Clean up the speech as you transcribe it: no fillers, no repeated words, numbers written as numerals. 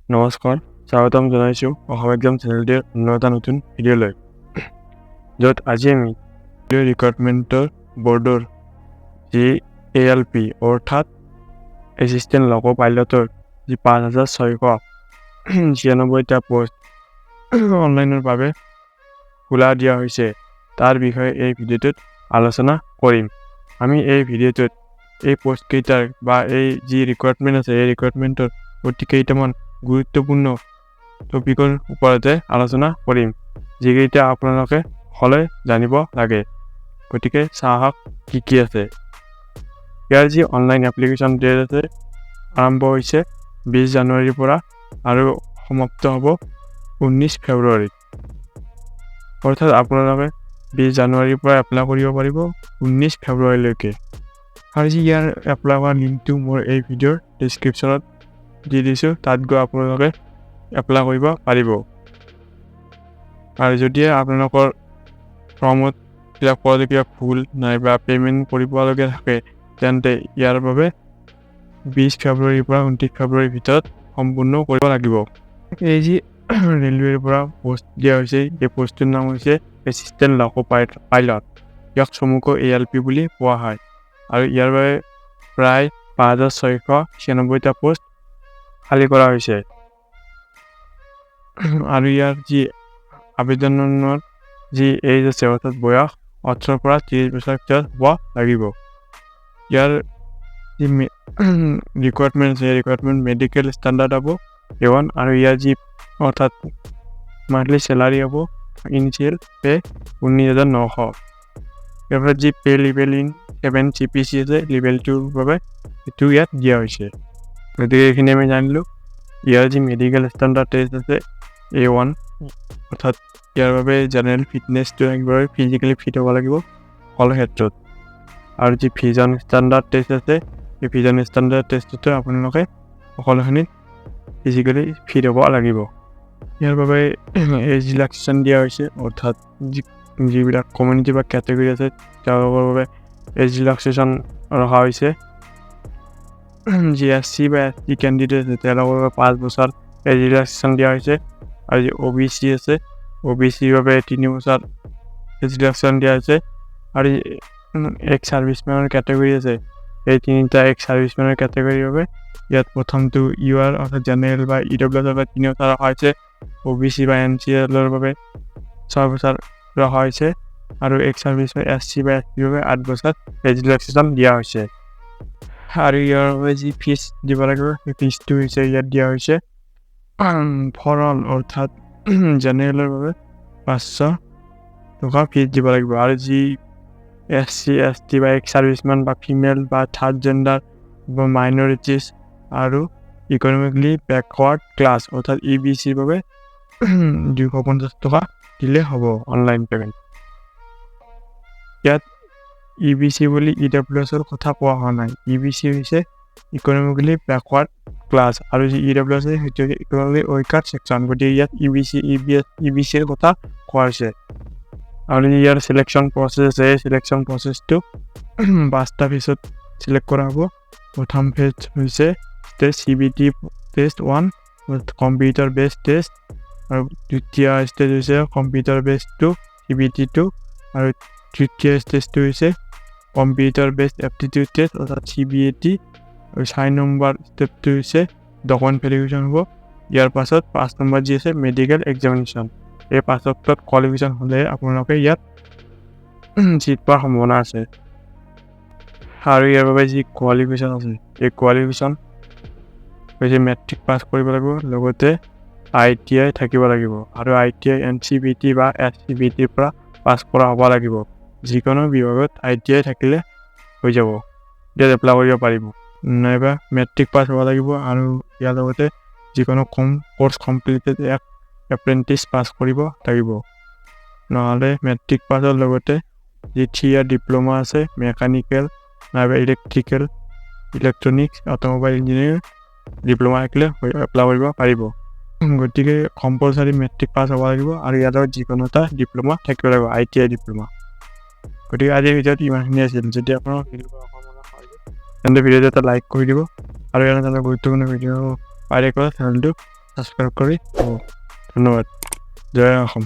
নমস্কাৰ, স্বাগতম জনাইছোঁ অসম এক্সাম চেনেলটিৰ অন্য এটা নতুন ভিডিঅ'লৈ, য'ত আজি আমি ৰিক্ৰুটমেণ্টৰ বৰ্ডৰ যি এ এল পি, অৰ্থাৎ এছিষ্টেণ্ট লক' পাইলটৰ যি 5696টা পষ্ট অনলাইনৰ বাবে খোলা দিয়া হৈছে, তাৰ বিষয়ে এই ভিডিঅ'টোত আলোচনা কৰিম। আমি এই ভিডিঅ'টোত এই পষ্টকেইটাৰ বা এই যি ৰিক্ৰুটমেণ্ট আছে, এই ৰিক্ৰুটমেণ্টৰ অতি কেইটামান গুৰুত্বপূৰ্ণ টপিকৰ ওপৰতে আলোচনা কৰিম, যিকেইটা আপোনালোকে সকলোৱে জানিব লাগে। গতিকে চাওক কি কি আছে। ইয়াৰ যি অনলাইন এপ্লিকেশ্যন ডেট আছে, আৰম্ভ হৈছে 20 জানুৱাৰীৰ পৰা আৰু সমাপ্ত হ'ব 19 ফেব্ৰুৱাৰীত। অৰ্থাৎ আপোনালোকে 20 জানুৱাৰীৰ পৰা এপ্লাই কৰিব পাৰিব 19 ফেব্ৰুৱাৰীলৈকে। আৰু যি ইয়াৰ এপ্লাই কৰা লিংকটো মোৰ এই ভিডিঅ'ৰ ডিছক্ৰিপশ্যনত দি দিছোঁ, তাত গৈ আপোনালোকে এপ্লাই কৰিব পাৰিব। আৰু যদিহে আপোনালোকৰ ফৰ্মত ফিল আপ কৰোঁতে কিবা ভুল নাইবা পে'মেণ্ট কৰিবলগীয়া থাকে, তেন্তে ইয়াৰ বাবে 20 ফেব্ৰুৱাৰীৰ পৰা 29 ফেব্ৰুৱাৰীৰ ভিতৰত সম্পূৰ্ণ কৰিব লাগিব। এই যি ৰেলৱেৰ পৰা পষ্ট দিয়া হৈছে, এই পষ্টটোৰ নাম হৈছে এছিষ্টেণ্ট লক' পাইলট। ইয়াক চমুকৈ এ এল পি বুলি কোৱা হয়। আৰু ইয়াৰ বাবে প্ৰায় 5696টা পষ্ট খালী কৰা হৈছে। আৰু ইয়াৰ যি আবেদনৰ যি এইজ আছে, অৰ্থাৎ বয়স, 18ৰ পৰা 30 বছৰৰ ভিতৰত হ'ব লাগিব। ইয়াৰ যি ৰিকুৱাৰমেণ্ট আছে, ৰিকুৱাৰমেণ্ট মেডিকেল ষ্টেণ্ডাৰ্ড হ'ব এ 1। আৰু ইয়াৰ যি অৰ্থাৎ মান্থলি চেলাৰী হ'ব, ইনিচিয়েল পে 19,900। ইয়াৰ পৰা যি pay level in 7 CPC আছে লেভেলটোৰ বাবে, সেইটো ইয়াত দিয়া হৈছে। গতিকে এইখিনি আমি জানিলোঁ। ইয়াৰ যি মেডিকেল ষ্টেণ্ডাৰ্ড টেষ্ট আছে এ 1, অৰ্থাৎ ইয়াৰ বাবে জেনেৰেল ফিটনেছটো একেবাৰে ফিজিকেলি ফিট হ'ব লাগিব সকলো ক্ষেত্ৰত। আৰু যি ভিজন ষ্টেণ্ডাৰ্ড টেষ্ট আছে, এই ভিজন ষ্টেণ্ডাৰ্ড টেষ্টটোতো আপোনালোকে সকলোখিনিত ফিজিকেলি ফিট হ'ব লাগিব। ইয়াৰ বাবে এজ ৰিলেক্সেশ্যন দিয়া হৈছে, অৰ্থাৎ যিবিলাক কমিউনিটি বা কেটেগৰী আছে, তেওঁলোকৰ বাবে এজ ৰিলেক্সেশ্যন ৰখা হৈছে। যি এছ চি বা এছ টি কেণ্ডিডেট আছে, তেওঁলোকৰ বাবে 5 বছৰ এজ ৰিলেক্সেশ্যন দিয়া হৈছে। আৰু যি অ' বি চি আছে, অ' বি চিৰ বাবে 3 বছৰ এজ ৰিলেক্সেশ্যন দিয়া হৈছে। আৰু এক্স ছাৰ্ভিচমেনৰ কেটেগৰী আছে, এই তিনিটা এক্স ছাৰ্ভিচমেনৰ কেটেগৰীৰ বাবে ইয়াত প্ৰথমটো ইউ আৰ, অৰ্থাৎ জেনেৰেল বা ই ডব্লিউ এছৰ বাবে 3 বছৰ ৰখা হৈছে। অ' বি চি বা এন চি এলৰ বাবে 6 বছৰ ৰখা হৈছে। আৰু এক্স ছাৰ্ভিচমেন এছ চি বা এছ টিৰ বাবে 8 বছৰ এজ ৰিলেক্সেশ্যন দিয়া হৈছে। আৰু ইয়াৰ বাবে যি ফিজ দিব লাগিব, সেই ফিজটো হৈছে ইয়াত দিয়া হৈছে ফৰ অল, অৰ্থাৎ জেনেৰেলৰ বাবে 500 টকা ফিজ দিব লাগিব। আৰু যি এছ চি, এছ টি বা এক্স ছাৰ্ভিচমেন বা ফিমেল বা থাৰ্ড জেণ্ডাৰ বা মাইনৰিটিজ আৰু ইকনমিকলি বেকৱাৰ্ড ক্লাছ, অৰ্থাৎ ই বি চিৰ বাবে 250 টকা দিলে হ'ব অনলাইন পে'মেণ্ট। ইয়াত ই বি চি বুলি ই ডাব্লিউ এছৰ কথা কোৱা হোৱা নাই। ই বি চি হৈছে ইকনমিকেলি বেকৱাৰ্ড ক্লাছ আৰু যি ই ডাব্লিউ এছ আছে, সেইটো হৈছে ইকনমিকেলি উইকাৰ ছেকশ্যন। গতিকে ইয়াত E B C, E B S, E B চিৰ কথা কোৱা হৈছে। আৰু ইয়াৰ চিলেকশ্যন প্ৰচেছ আছে, এই চিলেকশ্যন প্ৰচেছটো পাঁচটা ফেজত চিলেক্ট কৰা হ'ব। প্ৰথম ফেজ হৈছে stage CBT test 1, computer based test। আৰু দ্বিতীয় ষ্টেজ হৈছে কম্পিউটাৰ বেছ 2, চিবিটি 2। আৰু তৃতীয় ষ্টেজটো হৈছে কম্পিউটাৰ বেছড এপ্টিটিউড টেষ্ট, অৰ্থাৎ চিবিএ টি। আৰু 4 নম্বৰ ষ্টেপটো হৈছে ডকুমেণ্ট ভেৰিফিকেশ্যন হ'ব। ইয়াৰ পাছত 5 নম্বৰ যি আছে, মেডিকেল এক্সামিনেশ্যন। এই পাঁচটাত কোৱালিফিকেশ্যন হ'লে আপোনালোকে ইয়াত চিট পোৱাৰ সম্ভাৱনা আছে। আৰু ইয়াৰ বাবে যি কোৱালিফিকেশ্যন আছে, এই কোৱালিফিকেশ্যন হৈছে মেট্ৰিক পাছ কৰিব লাগিব, লগতে I T I থাকিব লাগিব আৰু I T I N C V T বা এছ চি ভি টিৰ পৰা পাছ কৰা হ'ব লাগিব। যিকোনো বিভাগত I T I থাকিলে হৈ যাব, ইয়াত এপ্লাই কৰিব পাৰিব। নাইবা মেট্ৰিক পাছ হ'ব লাগিব আৰু ইয়াৰ লগতে যিকোনো কম কৰ্চ কমপ্লিটেড এক এপ্ৰেণ্টিছ পাছ কৰিব লাগিব। নহ'লে মেট্ৰিক পাছৰ লগতে যি 3 ইয়াৰ ডিপ্ল'মা আছে, মেকানিকেল নাইবা electrical, electronics, automobile engineering diploma থাকিলে এপ্লাই কৰিব পাৰিব। গতিকে কম্পালচাৰী মেট্ৰিক পাছ হ'ব লাগিব আৰু ইয়াৰ লগত যিকোনো এটা ডিপ্ল'মা থাকিব লাগিব, I T I diploma. গতিকে আজিৰ ভিডিঅ'ত ইমানখিনি আছিল। যদি আপোনাৰ তেন্তে ভিডিঅ'টো এটা লাইক কৰি দিব আৰু এনেধৰণৰ গুৰুত্বপূৰ্ণ ভিডিঅ' পাই থাকিব চেনেলটো ছাবস্ক্ৰাইব কৰি দিব। ছাবস্ক্ৰাইব কৰি থ'ব। ধন্যবাদ। জয় অসম।